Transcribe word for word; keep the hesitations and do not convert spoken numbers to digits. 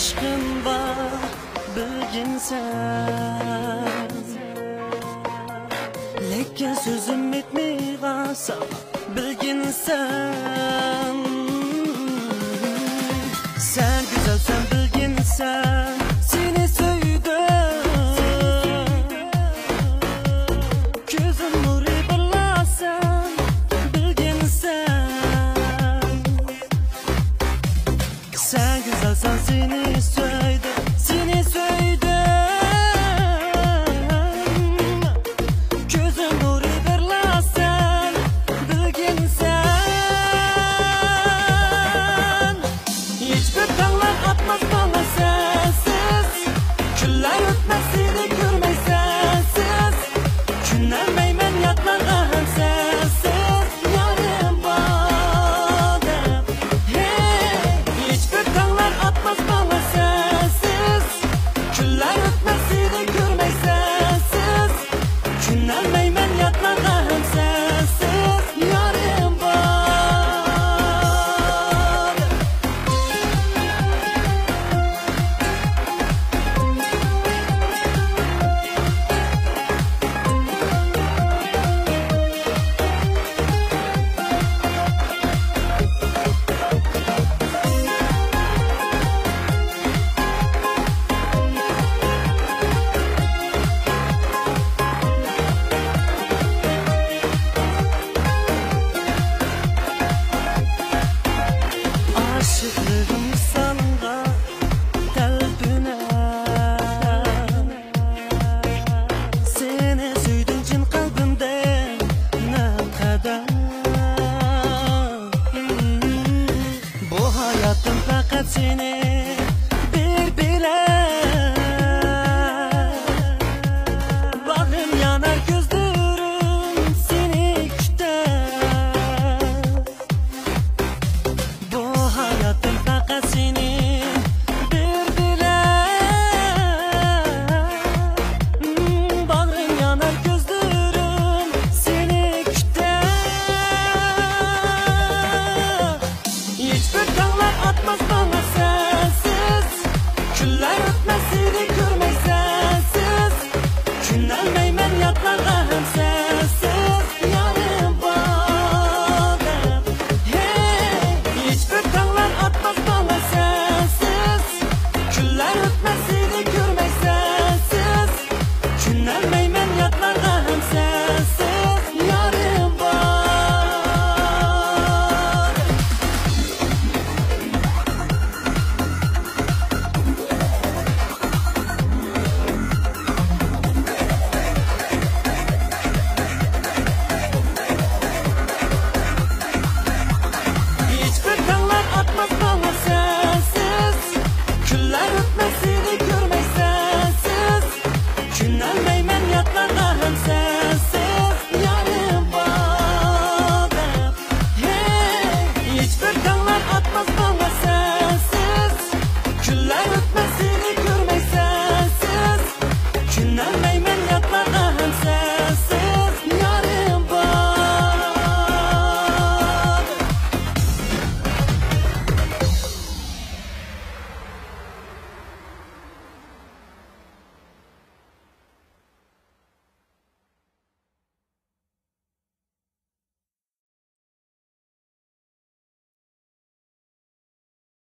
ئىشقىم بار بىلگىنسەن، لېكىن سۆزۈم يەتمەيدىغان ساڭا بىلگىنسەن. سەن گۈزەلسەن بىلگىنسەن، سېنى سۆيدۈم. كۆزۈم نۇرى بىرلا سەن بىلگىنسەن. سەن گۈزەلسەن، سېنى سۆيدۈم، سېنى سۆيدۈم. كۆزۈم نۇرى بىرلا سەن بىلگىنسەن. ھېچبىر تاڭلار ئاتماس ماڭا سەنسىز، كۈنلەر ئۆتمەس سېنى كۆرمەي سەنسىز. چۈشىنەلمەيمەن ياتلارغا ھەم سەنسىز يارىم بار دەپ. ھېي، ھېچبىر تاڭلار ئاتماس ماڭا سەنسىز، كۈنلەر ئۆتمەس سېنى كۆرمەي سەنسىز. چۈشىنەلمەيمەن ياتلارغا ھەم سەنسىز يارىم بار. ئاشىقلىرىم سانغا تەلپۈنەر. سېنى سۆيدۈم چىن قەلبىمدىن نەقەدەر. بۇ ھاياتىم پەقەت سېنى